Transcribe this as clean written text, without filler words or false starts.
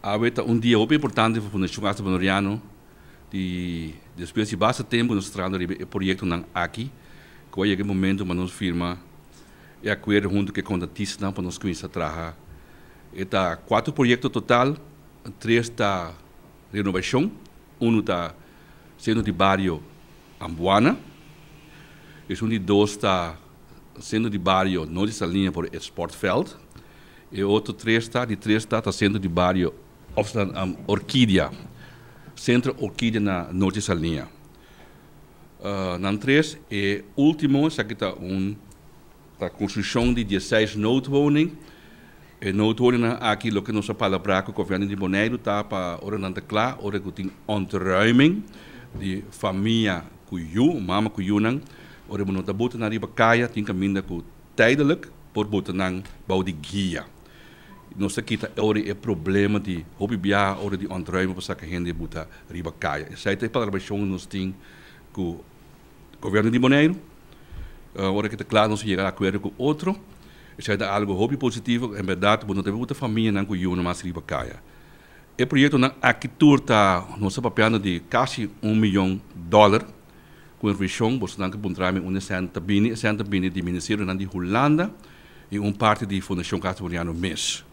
Awe ta un dia hopi importante pa Fundashon Asta Boneriano di despues di basta tempu nos ta trahando riba e proyektonan aki ku a yega e momento pa nos firma e akuerdo huntu ku e kontratistanan pa nos kuminsá traha. E ta kuater proyekto total, tres ta renobashon, unu ta Sentro di Bario Ambuana, esun di dos ta Sentro di Bario Norte Saliña por e Sportveld. E otro tres ta, di tres ta, ta Sentro di Bario of Orkidia, Sentro Orkidia na Norte Saliña. Nan tres, e ultimo, esaki ta un ta construccion di dieseis noodwoning. E noodwoningnan aki loke nos a palabrá ku Governo di Boneiru ta pa ora nan ta kla, ora ku tin ontruiming di famia ku yu, mama ku yunan, ora bo no ta buta nan riba kaya, tin kaminda ku Tijdelijk por bota nan bou di guia. Nos ta kita ora e problema di hopi biaha ora di ontruimen pa saka hende buta riba kaya. Esei ta e palabrashon nos tin ku governo di Boneiru. Ora ke ta kla nos a yega akuerdo ku otro. Esei ta algu hopi positivo. En bèrdat bo no ta buta famianan ku yunan mas riba kaya. E proyektonan aki tur ta nos ta papiando di kasi un miyon dòler. Ku e vishon bosonan ke puntra mi unda e sèn ta bini. E sèn ta bini di ministerionan di Hulanda i un parti di Fundashon Castro Boliviano mes.